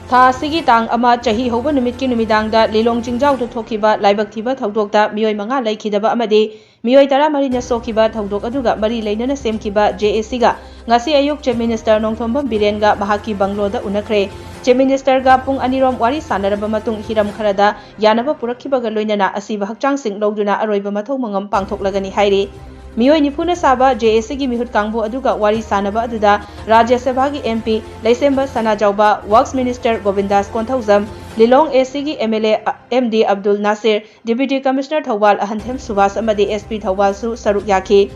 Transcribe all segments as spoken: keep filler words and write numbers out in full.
ꯊꯥ ꯑꯁꯤꯒꯤ ꯇꯥꯡ ꯑꯃ, ꯆꯍꯤ ꯍꯧꯕ ꯅꯨꯃꯤꯠꯀꯤ ꯅꯨꯃꯤꯗꯥꯡꯗ ꯂꯤꯂꯣꯡ ꯆꯤꯡꯖꯥꯎꯗ ꯊꯣꯛꯈꯤꯕ ꯂꯥꯏꯕꯛ ꯊꯤꯕ ꯊꯧꯗꯣꯛꯇ ꯃꯤꯑꯣꯏ ꯃꯉꯥ ꯂꯩꯈꯤꯗꯕ ꯑꯃꯗꯤ ꯃꯤꯑꯣꯏ ꯇꯔꯥꯃꯔꯤꯅ ꯁꯣꯛꯈꯤꯕ ꯊꯧꯗꯣꯛ ꯑꯗꯨꯒ ꯃꯔꯤ ꯂꯩꯅꯅ ꯁꯦꯝꯈꯤꯕ ꯖꯦ ꯑꯦ ꯁꯤꯒ ꯉꯁꯤ ꯑꯌꯨꯛ Chief Minister ꯅꯣꯡꯊꯣꯝꯕꯝ ꯕꯤꯔꯦꯟꯒ ꯃꯍꯥꯛꯀꯤ ꯕꯪꯒ꯭ꯂꯣꯗ ꯎꯅꯈ꯭ꯔꯦ꯫ Chief Ministerꯒ ꯄꯨꯡ ꯑꯅꯤꯔꯣꯝ ꯋꯥꯔꯤ ꯁꯥꯟꯅꯔꯕ ꯃꯇꯨꯡ ꯍꯤꯔꯝ ꯈꯔꯗ ꯌꯥꯅꯕ ꯄꯨꯔꯛꯈꯤꯕꯒ ꯂꯣꯏꯅꯅ ꯑꯁꯤꯕ ꯍꯛꯆꯥꯡꯁꯤꯡ ꯂꯧꯗꯨꯅ ꯑꯔꯣꯏꯕ ꯃꯊꯧ ꯃꯉꯝ ꯄꯥꯡꯊꯣꯛꯂꯒꯅꯤ ꯍꯥꯏꯔꯤ꯫ ꯃꯤꯑꯣꯏ ꯅꯤꯐꯨꯅ ꯁꯥꯕ ꯖꯦ ꯑꯦ ꯁꯤꯒꯤ ꯃꯤꯍꯨꯠ ꯀꯥꯡꯕꯨ ꯑꯗꯨꯒ ꯋꯥꯔꯤ ꯁꯥꯟꯅꯕ ꯑꯗꯨꯗ ꯔꯥꯖ꯭ꯌ ꯁꯚꯥꯒꯤ ꯑꯦꯝ ꯄꯤ ꯂꯩꯁꯦꯝꯕ ꯁꯅꯥꯖꯥꯎꯕ, Works Minister Gobindas Konthoujam, Lilong A ꯁꯤꯒꯤ M L A M D Abdul Nasir, Deputy Commissioner Thoubal Ahanthem ꯁꯨꯕꯥꯁ ꯑꯃꯗꯤ ꯑꯦꯁ ꯄꯤ ꯊꯧꯕꯥꯜꯁꯨ ꯁꯔꯨꯛ ꯌꯥꯈꯤ꯫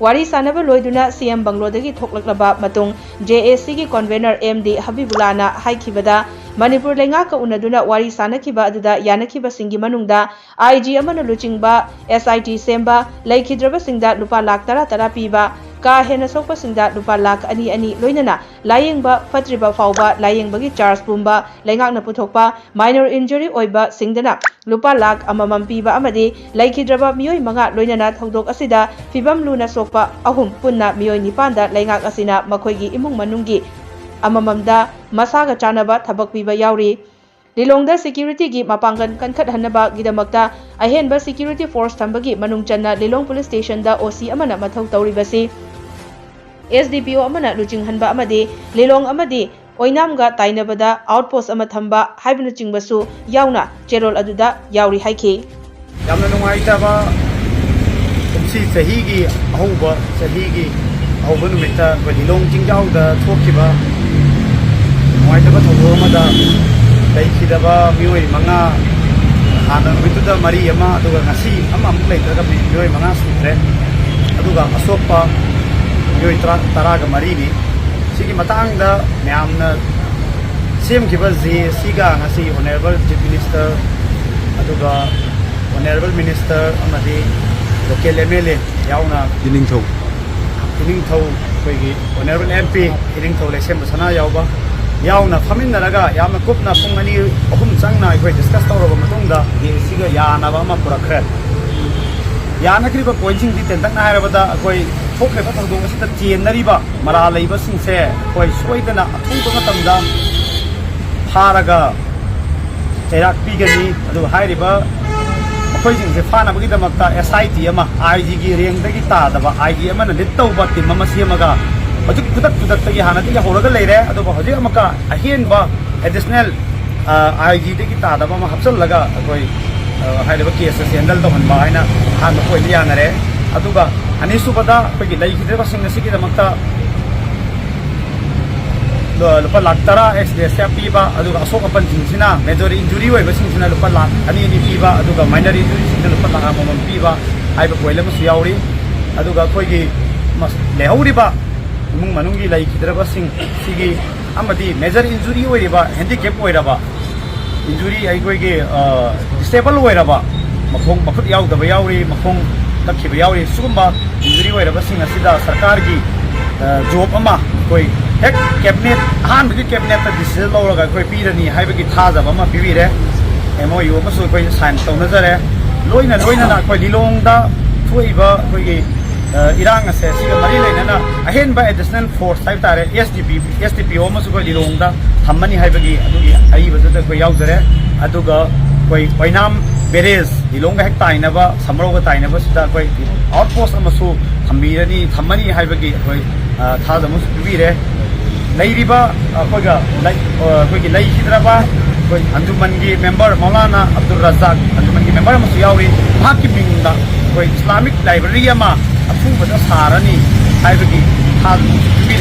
ꯋꯥꯔꯤ ꯁꯥꯟꯅꯕ ꯂꯣꯏꯗꯨꯅ ꯁꯤ ꯑꯦꯝ ꯕꯪꯒ꯭ꯂꯣꯗꯒꯤ ꯊꯣꯛꯂꯛꯂꯕ ꯃꯇꯨꯡ ꯖꯦ ꯑꯦ ꯁꯤꯒꯤ convener ꯑꯦꯝ ꯗꯤ ꯍꯕꯤꯕꯨꯜꯂꯥꯅ ꯍꯥꯏꯈꯤꯕꯗ, ꯃꯅꯤꯄꯨꯔ ꯂꯩꯉꯥꯛꯀ ꯎꯅꯗꯨꯅ ꯋꯥꯔꯤ ꯁꯥꯟꯅꯈꯤꯕ ꯑꯗꯨꯗ ꯌꯥꯅꯈꯤꯕꯁꯤꯡꯒꯤ ꯃꯅꯨꯡꯗ ꯑꯥꯏ ꯖꯤ ꯑꯃꯅ ꯂꯨꯆꯤꯡꯕ ꯑꯦꯁ ꯑꯥꯏ ꯇꯤ ꯁꯦꯝꯕ, ꯂꯩꯈꯤꯗ꯭ꯔꯕꯁꯤꯡꯗ ꯂꯨꯄꯥ ꯂꯥꯈ ꯇꯔꯥ ꯇꯔꯥ ꯄꯤꯕ, ꯀꯥ ꯍꯦꯟꯅ ꯁꯣꯛꯄꯁꯤꯡꯗ ꯂꯨꯄꯥ ꯂꯥꯈ ꯑꯅꯤ ꯑꯅꯤ, ꯂꯣꯏꯅꯅ ꯂꯥꯌꯦꯡꯕ ꯐꯠꯇ꯭ꯔꯤꯕ ꯐꯥꯎꯕ ꯂꯥꯌꯦꯡꯕꯒꯤ charge ꯄꯨꯝꯕ ꯂꯩꯉꯥꯛꯅ ꯄꯨꯊꯣꯛꯄ, minor injury ꯑꯣꯏꯕꯁꯤꯡꯗꯅ ꯂꯨꯄꯥ ꯂꯥꯈ ꯑꯃꯃꯝ ꯄꯤꯕ ꯑꯃꯗꯤ ꯂꯩꯈꯤꯗ꯭ꯔꯕ ꯃꯤꯑꯣꯏ ꯃꯉꯥ, ꯂꯣꯏꯅꯅ ꯊꯧꯗꯣꯛ ꯑꯁꯤꯗ ꯐꯤꯕꯝ ꯂꯨꯅ ꯁꯣꯛꯄ ꯑꯍꯨꯝ, ꯄꯨꯟꯅ ꯃꯤꯑꯣꯏ ꯅꯤꯄꯥꯟꯗ ꯂꯩꯉꯥꯛ ꯑꯁꯤꯅ ꯃꯈꯣꯏꯒꯤ ꯏꯃꯨꯡ ꯃꯅꯨꯡꯒꯤ ꯑꯃꯃꯝꯗ ꯃꯁꯥꯒ ꯆꯥꯟꯅꯕ ꯊꯕꯛ ꯄꯤꯕ ꯌꯥꯎꯔꯤ꯫ ꯂꯤꯂꯣꯡꯗ securityꯒꯤ ꯃꯄꯥꯡꯒꯜ ꯀꯟꯈꯠꯍꯟꯅꯕꯒꯤꯗꯃꯛꯇ ꯑꯍꯦꯟꯕ security force ꯊꯝꯕꯒꯤ ꯃꯅꯨꯡ ꯆꯟꯅ ꯂꯤꯂꯣꯡ police stationꯗ ꯑꯣ ꯁꯤ ꯑꯃꯅ ꯃꯊꯧ ꯇꯧꯔꯤꯕꯁꯤ ꯑꯦꯁ ꯗꯤ ꯄꯤ ꯑꯣ ꯑꯃꯅ ꯂꯨꯆꯤꯡꯍꯟꯕ ꯑꯃꯗꯤ ꯂꯤꯂꯣꯡ ꯑꯃꯗꯤ ꯑꯣꯏꯅꯥꯝꯒ ꯇꯥꯏꯅꯕꯗ outpost ꯑꯃ ꯊꯝꯕ ꯍꯥꯏꯕꯅꯆꯤꯡꯕꯁꯨ ꯌꯥꯎꯅ ꯆꯦꯔꯣꯜ ꯑꯗꯨꯗ ꯌꯥꯎꯔꯤ ꯍꯥꯏꯈꯤ꯫ ꯌꯥꯝꯅ ꯅꯨꯡꯉꯥꯏꯇꯕ, ꯀꯨꯝꯁꯤ ꯆꯍꯤꯒꯤ ꯑꯍꯧꯕ, ꯆꯍꯤꯒꯤ ꯑꯍꯧꯕ ꯅꯨꯃꯤꯠꯇ ꯑꯩꯈꯣꯏ ꯂꯤꯂꯣꯡ ꯆꯤꯡꯖꯥꯎꯗ ꯊꯣꯛꯈꯤꯕ ꯅꯨꯡꯉꯥꯏꯇꯕ ꯊꯧꯗꯣꯛ ꯑꯃꯗ ꯂꯩꯈꯤꯗꯕ ꯃꯤꯑꯣꯏ ꯃꯉꯥ, ꯍꯥꯟꯅ ꯅꯨꯃꯤꯠꯇꯨꯗ ꯃꯔꯤ ꯑꯃ, ꯑꯗꯨꯒ ꯉꯁꯤ ꯑꯃ ꯑꯃꯨꯛ ꯂꯩꯇ꯭ꯔꯒ ꯃꯤ-, ꯃꯤꯑꯣꯏ ꯃꯉꯥ ꯁꯨꯈ꯭ꯔꯦ꯫ ꯑꯗꯨꯒ ꯑꯁꯣꯛꯄ ꯃꯤꯑꯣꯏ ꯇꯔꯥ, ꯇꯔꯥꯒ ꯃꯔꯤꯅꯤ꯫ ꯁꯤꯒꯤ ꯃꯇꯥꯡꯗ ꯃꯌꯥꯝꯅ ꯁꯦꯝꯈꯤꯕ ꯖꯦ ꯑꯦ ꯁꯤꯒ ꯉꯁꯤ Honourable Chief Minister, ꯑꯗꯨꯒ Honourable Minister ꯑꯃꯗꯤ local M L A ꯌꯥꯎꯅ ꯏꯅꯤꯡꯊꯧ꯫ ꯏꯅꯤꯡꯊꯧ ꯑꯩꯈꯣꯏꯒꯤ Honourable M P ꯏꯅꯤꯡꯊꯧ ꯂꯩꯁꯦꯝꯕ ꯁꯅꯥ ꯌꯥꯎꯕ ꯌꯥꯎꯅ ꯐꯝꯃꯤꯟꯅꯔꯒ ꯌꯥꯝꯅ ꯀꯨꯞꯅ ꯄꯨꯡ ꯑꯅꯤ ꯑꯍꯨꯝ ꯆꯪꯅ ꯑꯩꯈꯣꯏ discuss ꯇꯧꯔꯕ ꯃꯇꯨꯡꯗ ꯖꯦ ꯑꯦ ꯁꯤꯒ ꯌꯥꯅꯕ ꯑꯃ ꯄꯨꯔꯛꯈ꯭ꯔꯦ꯫ ꯌꯥꯅꯈ꯭ꯔꯤꯕ pointꯁꯤꯡꯗꯤ ꯇꯦꯟꯇꯛꯅ ꯍꯥꯏꯔꯕꯗ ꯑꯩꯈꯣꯏ ꯊꯣꯛꯈ꯭ꯔꯤꯕ ꯊꯧꯗꯣꯛ ꯑꯁꯤꯗ ꯆꯦꯟꯅꯔꯤꯕ ꯃꯔꯥꯜ ꯂꯩꯕꯁꯤꯡꯁꯦ ꯑꯩꯈꯣꯏ ꯁꯣꯏꯗꯅ ꯑꯊꯨꯕ ꯃꯇꯝꯗ ꯐꯥꯔꯒ ꯆꯩꯔꯥꯛ ꯄꯤꯒꯅꯤ꯫ ꯑꯗꯨꯒ ꯍꯥꯏꯔꯤꯕ ꯃꯈꯣꯏꯁꯤꯡꯁꯦ ꯐꯥꯅꯕꯒꯤꯗꯃꯛꯇ ꯑꯦꯁ ꯑꯥꯏ ꯇꯤ ꯑꯃ, ꯑꯥꯏ ꯖꯤꯒꯤ ꯔꯦꯡꯗꯒꯤ ꯇꯥꯗꯕ ꯑꯥꯏ ꯖꯤ ꯑꯃꯅ ꯂꯤꯗ ꯇꯧꯕ ꯇꯤꯝ ꯑꯃ ꯁꯦꯝꯃꯒ ꯍꯧꯖꯤꯛ ꯈꯨꯗꯛ ꯈꯨꯗꯛꯇꯒꯤ ꯍꯥꯟꯅꯗꯒꯤ ꯍꯧꯔꯒ ꯂꯩꯔꯦ꯫ ꯑꯗꯨꯒ ꯍꯧꯖꯤꯛ ꯑꯃꯨꯛꯀ ꯑꯍꯦꯟꯕ ꯑꯦꯗꯤꯁꯅꯦꯜ ꯑꯥꯏ ꯖꯤꯗꯒꯤ ꯇꯥꯗꯕ ꯑꯃ ꯍꯥꯞꯆꯤꯜꯂꯒ ꯑꯩꯈꯣꯏ, ꯑ, ꯍꯥꯏꯔꯤꯕ ꯀꯦꯁ ꯑꯁꯤ ꯍꯦꯟꯗꯜ ꯇꯧꯍꯟꯕ ꯍꯥꯏꯅ ꯑꯍꯥꯟꯕ ꯄꯣꯏꯟꯗ ꯌꯥꯅꯔꯦ꯫ ꯑꯗꯨꯒ ꯑꯅꯤꯁꯨꯕꯗ ꯑꯩꯈꯣꯏꯒꯤ ꯂꯩꯈꯤꯗ꯭ꯔꯕꯁꯤꯡ ꯑꯁꯤꯒꯤꯗꯃꯛꯇ ꯂꯨꯄꯥ ꯂꯥꯈ ꯇꯔꯥ ꯑꯦꯛꯁ ꯒ꯭ꯔꯦꯁꯤꯌꯥ ꯄꯤꯕ, ꯑꯗꯨꯒ ꯑꯁꯣꯛ ꯑꯄꯟꯁꯤꯡꯁꯤꯅ, ꯃꯦꯖꯔ ꯏꯟꯖꯨꯔꯤ ꯑꯣꯏꯕꯁꯤꯡꯁꯤꯅ ꯂꯨꯄꯥ ꯂꯥꯈ ꯑꯅꯤ ꯑꯅꯤ ꯄꯤꯕ, ꯑꯗꯨꯒ ꯃꯥꯏꯅꯔ ꯏꯟꯖꯨꯔꯤꯁꯤꯡꯗ ꯂꯨꯄꯥ ꯂꯥꯈ ꯑꯃꯃꯝ ꯄꯤꯕ ꯍꯥꯏꯕ ꯄꯣꯏꯟ ꯑꯃꯁꯨ ꯌꯥꯎꯔꯤ꯫ ꯑꯗꯨꯒ ꯑꯩꯈꯣꯏꯒꯤ ꯃꯁ-, ꯂꯩꯍꯧꯔꯤꯕ ꯏꯃꯨꯡ ꯃꯅꯨꯡꯒꯤ ꯂꯩꯈꯤꯗ꯭ꯔꯕꯁꯤꯡ ꯁꯤꯒꯤ ꯑꯃꯗꯤ ꯃꯦꯖꯔ ꯏꯟꯖꯨꯔꯤ ꯑꯣꯏꯔꯤꯕ, ꯍꯦꯟꯗꯤꯀꯦꯞ ꯑꯣꯏꯔꯕ, ꯏꯟꯖꯨꯔꯤ ꯑꯩꯈꯣꯏꯒꯤ, ꯑ, ꯗꯤꯁꯦꯕꯜ ꯑꯣꯏꯔꯕ, ꯃꯈꯣꯡ ꯃꯈꯨꯠ ꯌꯥꯎꯗꯕ ꯌꯥꯎꯔꯤ, ꯃꯈꯣꯡ ꯀꯛꯈꯤꯕ ꯌꯥꯎꯔꯤ꯫ ꯁꯤꯒꯨꯝꯕ ꯏꯟꯖꯨꯔꯤ ꯑꯣꯏꯔꯕꯁꯤꯡ ꯑꯁꯤꯗ ꯁꯔꯀꯥꯔꯒꯤ, ꯑ, ꯖꯣꯕ ꯑꯃ ꯑꯩꯈꯣꯏ ꯍꯦꯛ ꯀꯦꯕꯤꯅꯦꯠ, ꯑꯍꯥꯟꯕꯒꯤ ꯀꯦꯕꯤꯅꯦꯠꯇ ꯗꯤꯁꯤꯖꯟ ꯂꯧꯔꯒ ꯑꯩꯈꯣꯏ ꯄꯤꯔꯅꯤ ꯍꯥꯏꯕꯒꯤ ꯊꯥꯖꯕ ꯑꯃ ꯄꯤꯕꯤꯔꯦ꯫ ꯑꯦꯝ ꯑꯣ ꯌꯨ ꯑꯃꯁꯨ ꯑꯩꯈꯣꯏ ꯁꯥꯏꯟ ꯇꯧꯅꯖꯔꯦ꯫ ꯂꯣꯏꯅ ꯂꯣꯏꯅꯅ ꯑꯩꯈꯣꯏ ꯂꯤꯂꯣꯡꯗ ꯊꯣꯛꯏꯕ ꯑꯩꯈꯣꯏꯒꯤ, ꯑ, ꯏꯔꯥꯡ ꯑꯁꯦ ꯁꯤꯒ ꯃꯔꯤ ꯂꯩꯅꯅ ꯑꯍꯦꯟꯕ ꯑꯦꯗꯤꯁꯅꯦꯜ ꯐꯣꯔꯁ ꯍꯥꯏꯕ ꯇꯥꯔꯦ, ꯑꯦꯁ ꯗꯤ ꯄꯤ, ꯑꯦꯁ ꯗꯤ ꯄꯤ ꯑꯣ ꯑꯃꯁꯨ ꯑꯩꯈꯣꯏ ꯂꯤꯂꯣꯡꯗ ꯊꯝꯃꯅꯤ ꯍꯥꯏꯕꯒꯤ ꯑꯗꯨꯒꯤ ꯑꯏꯕꯗꯨꯗ ꯑꯩꯈꯣꯏ ꯌꯥꯎꯖꯔꯦ꯫ ꯑꯗꯨꯒ ꯑꯩꯈꯣꯏ ꯑꯣꯏꯅꯥꯝ ꯕꯦꯔꯦꯖ, ꯂꯤꯂꯣꯡꯒ ꯍꯦꯛ ꯇꯥꯏꯅꯕ, ꯁꯃꯔꯧꯒ ꯇꯥꯏꯅꯕꯁꯤꯗ ꯑꯩꯈꯣꯏ ꯑꯥꯎꯠ ꯄꯣꯁ ꯑꯃꯁꯨ ꯊꯝꯕꯤꯔꯅꯤ, ꯊꯝꯃꯅꯤ ꯍꯥꯏꯕꯒꯤ ꯑꯩꯈꯣꯏ, ꯑ, ꯊꯥꯖ ꯑꯃꯁꯨ ꯄꯤꯕꯤꯔꯦ꯫ ꯂꯩꯔꯤꯕ ꯑꯩꯈꯣꯏꯒ ꯂꯩ-, ꯑ, ꯑꯩꯈꯣꯏꯒꯤ ꯂꯩꯈꯤꯗ꯭ꯔꯕ ꯑꯩꯈꯣꯏ ꯑꯟꯖꯨꯃꯟꯒꯤ ꯃꯦꯝꯕꯔ ꯃꯧꯂꯥꯅꯥ ꯑꯕꯗꯨꯜ ꯔꯖꯥꯛ, ꯑꯟꯖꯨꯃꯟꯒꯤ ꯃꯦꯝꯕꯔ ꯑꯃꯁꯨ ꯌꯥꯎꯔꯤ, ꯃꯍꯥꯛꯀꯤ ꯃꯤꯡꯗ ꯑꯩꯈꯣꯏ ꯏꯁꯂꯥꯃꯤꯛ ꯂꯥꯏꯕ꯭ꯔꯦꯔꯤ ꯑꯃ ꯑꯊꯨꯕꯗ ꯁꯥꯔꯅꯤ ꯍꯥꯏꯕꯒꯤ ꯊꯥꯖ ꯑꯃꯁꯨ ꯄꯤꯕꯤꯔꯦ꯫